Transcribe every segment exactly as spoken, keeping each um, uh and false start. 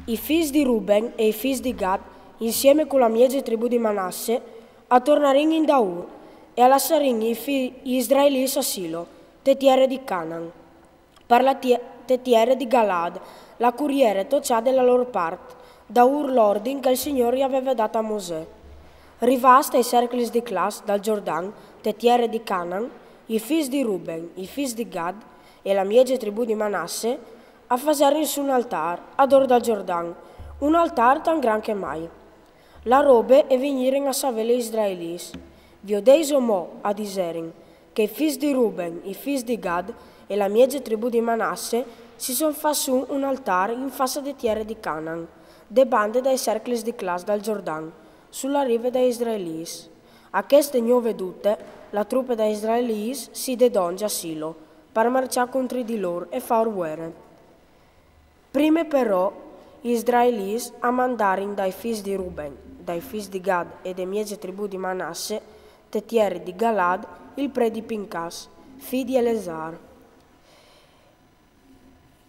I fis di Ruben e i fis di Gad, insieme cu la mieze tribù di Manasse, a tornarin indaûr e a lassarin i fi-, i israelîts a Silo, te tiere di Canan, par la tie-, te tiere di Galaad, là ch'ur jere tochà de la lôr part, daûr l'ordin che il Signôr i aveve dât a Mosè. Rivâts tai cerclis di Clas dal Giordan, te tiere di Canan, i fis di Ruben, i fis di Gad e la mieze tribù di Manasse a faserin sù un altâr ador dal Giordan, un altâr tant grant che mai. La robe e vignirin a savê i israelîts. Viodêso mo, a diserin, che i fis di Ruben, i fis di Gad e la mieze tribù di Manasse si son fats sù un altâr in face de tiere di Canan, de bande dai cerclis di Clas dal Giordan, su la rive dai israelîts. A cheste gnove dute, la trupe dai israelîts si dedonge a Silo, par marciâ contri di lôr e fâur vuere. Prime però, i israelîts a mandarin dai fis di Ruben, dai fis di Gad e de mieze tribù di Manasse, te tiere di Galaad, il predi Pincas, fi di Elesar,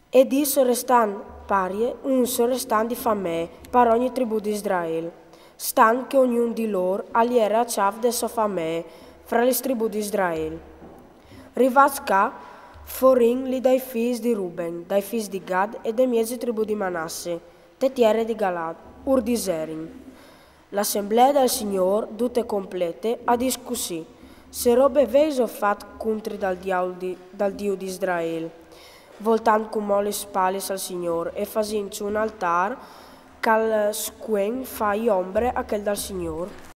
e dîs sorestant parie, un sorestant di famee, par ogni tribù di Israel, stant che ognun di lôr al jere a cjâf de sô famee, fra lis tribù di Israel. Rivâts ca, forin li dai fis di Ruben, dai fis di Gad e de mieze tribù di Manasse, te tiere di Galaad, ur diserin: L'assemblee dal Signôr, dute complete, a dîs cussì: se robe vêso fat contri dal Diu di, dal Diu di Israel, voltant cumò lis spalis al Signôr e fasint sù un altâr ch'al scuen fâi ombre a chel dal Signôr.